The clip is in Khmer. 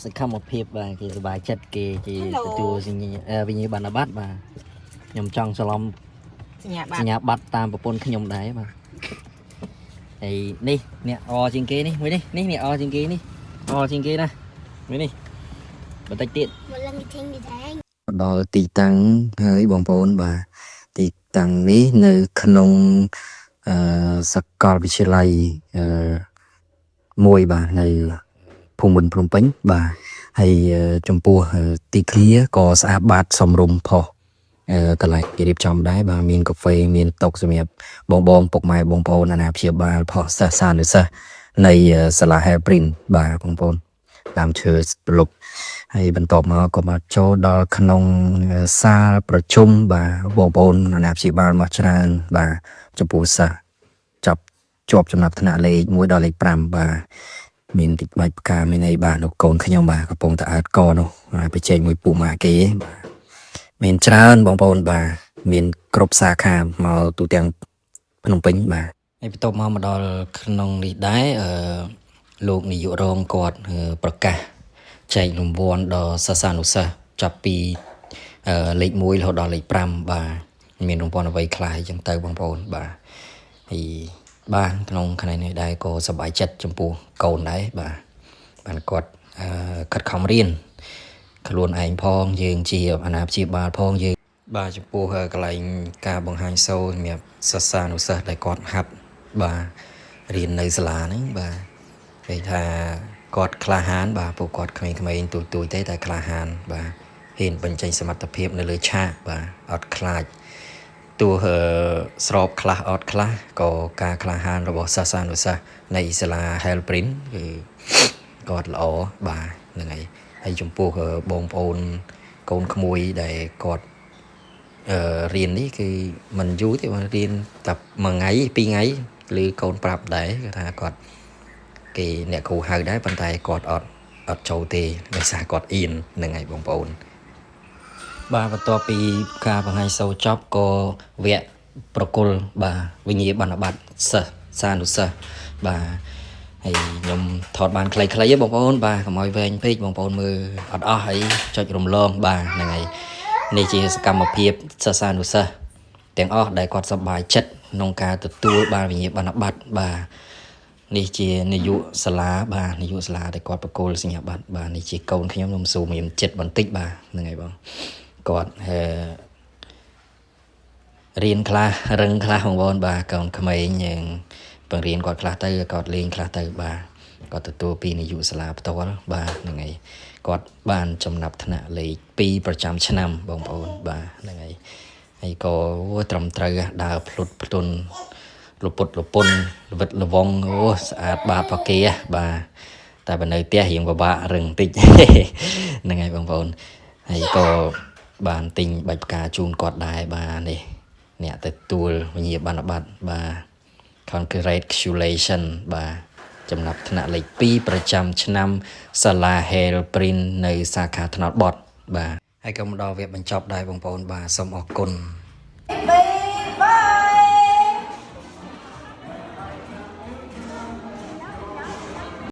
សកម្មភាពបាទគេសប្បាយចិត្តគេគេទទួលសញ្ញាអឺវិញ្ញាបនបត្របាទខ្ញុំចង់ច្រឡំ សញ្ញាបត្រ សញ្ញាបត្រតាមប្រពន្ធខ្ញុំដែរបាទហើយនេះអ្នកអជាងគេនេះមួយនេះនេះអ្នកអជាងគេនេះអជាងគេណាមួយនេះបន្តិចទៀត មកឡើងធីងធីង ដល់ទីតាំងហើយបងប្អូនបាទទីតាំងនេះនៅក្នុងអឺសកលវិទ្យាល័យអឺមួយបាទនៅភូមិន្ទភ្នំពេញបាទហើយអឺចំពោះអឺទីធ្លាក៏ស្អាតបាតសមរម្យផុសអឺកន្លែងគេរៀបចំដែរបាទមានកាហ្វេមានតុសម្រាប់បងបងពុកម៉ែបងប្អូនអាណាព្យាបាលផុសសិស្សសានុសិស្សនៃអឺសាលា Hellprint បាទបងប្អូនតាមឈើប្រលប់ ហើយបន្ទាប់មកក៏មកចូលដល់ក្នុងសាលប្រជុំបាទបងប្អូនអាណាព្យាបាលមកច្រើនបាទចំពោះសិស្សចាប់ជាប់ចំណាប់ថ្នាក់លេខ1ដល់លេខ5បាទមានតិចបាច់ផ្កាមានអីបាទនោះកូនខ្ញុំបាទកំពុងតែអើតកនោះបាទបច្ចេកមួយពូម៉ាគេបាទមានច្រើនបងប្អូនបាទមានគ្រប់សាខាមកទូទាំងភ្នំពេញបាទហើយបន្ទាប់មកមកដល់ក្នុងនេះដែរអឺលោកនាយករងគាត់អឺប្រកាស ចែករង្វាន់ដល់សិស្សានុសិស្សចាប់ពីអឺលេខ1រហូតដល់លេខ5បាទមានរង្វាន់អ្វីខ្លះអញ្ចឹងទៅបងប្អូនបាទហើយបាទក្នុងខណៈនេះដែរក៏សប្បាយចិត្តចំពោះកូនដែរបាទបានគាត់អឺខិតខំរៀនខ្លួនឯងផងយើងជាអាណាព្យាបាលផងយើងបាទចំពោះកន្លែងការបង្ហាញសូរសម្រាប់សិស្សានុសិស្សដែលគាត់ហាត់បាទរៀននៅសាលាហ្នឹងបាទ គេថាគាត់ក្លាហានបាទពួកគាត់ក្មេងៗទូចទូចទេតែក្លាហានបាទហ៊ានបញ្ចេញសមត្ថភាពនៅលើឆាកបាទអត់ខ្លាចទោះអឺស្របខ្លះអត់ខ្លះក៏ការក្លាហានរបស់សិស្សានុសិស្សនៃសាលា Hellprint គឺគាត់ល្អបាទហ្នឹងហើយហើយចំពោះអឺបងប្អូនកូនក្មួយដែលគាត់អឺរៀននេះគឺមិនយូរទេបាទរៀនតែមួយថ្ងៃពីរថ្ងៃឬកូនប្រាប់ដែរគឺថាគាត់ គេអ្នកគ្រូហៅដែរប៉ុន្តែគាត់អត់អត់ចូលទេដោយសារគាត់អៀនហ្នឹងហើយបងប្អូនបាទបន្ទាប់ពីការបង្ហាញសូរចប់ក៏វគ្គប្រគល់បាទវិញ្ញាបនបត្រសិស្សសានុសិស្សបាទហើយខ្ញុំថតបានខ្លីៗទេបងប្អូនបាទកុំឲ្យវែងពេកបងប្អូនមើលអត់អស់ហើយចុចរំលងបាទហ្នឹងហើយនេះជាសកម្មភាពសិស្សានុសិស្សទាំងអស់ដែលគាត់សប្បាយចិត្តក្នុងការទទួលបានវិញ្ញាបនបត្របាទ នេះជានាយកសាលាបាទនាយកសាលាដែលគាត់ប្រគល់សញ្ញាបត្របាទនេះជាកូនខ្ញុំខ្ញុំស៊ូមខ្ញុំចិត្តបន្តិចបាទហ្នឹងហើយបងគាត់អឺរៀនខ្លះរឹងខ្លះបងប្អូនបាទកូនក្មេងយើងបង្រៀនគាត់ខ្លះទៅគាត់លេងខ្លះទៅបាទគាត់ទទួលពីនាយកសាលាផ្ទាល់បាទហ្នឹងហើយគាត់បានចំណាប់ថ្នាក់លេខ2ប្រចាំឆ្នាំបងប្អូនបាទហ្នឹងហើយហើយក៏ត្រឹមត្រូវដើរភ្លុតភ្លុន លពុតលពុនលវិតលវងអូស្អាតបាតផកាបាទតែបើនៅផ្ទះរៀងពិបាករឹងបន្តិច ហ្នឹងហើយបងប្អូនហើយក៏បានទិញបាច់ផ្កាជូនគាត់ដែរបាទនេះអ្នកទទួលវិញ្ញាបនបត្របាទ Congratulation បាទចំណាប់ថ្នាក់លេខ2ប្រចាំឆ្នាំសាលា Hellprint នៅសាខាថ្នោតបត់បាទហើយក៏មកដល់វគ្គបញ្ចប់ដែរបងប្អូនបាទសូមអរគុណ 2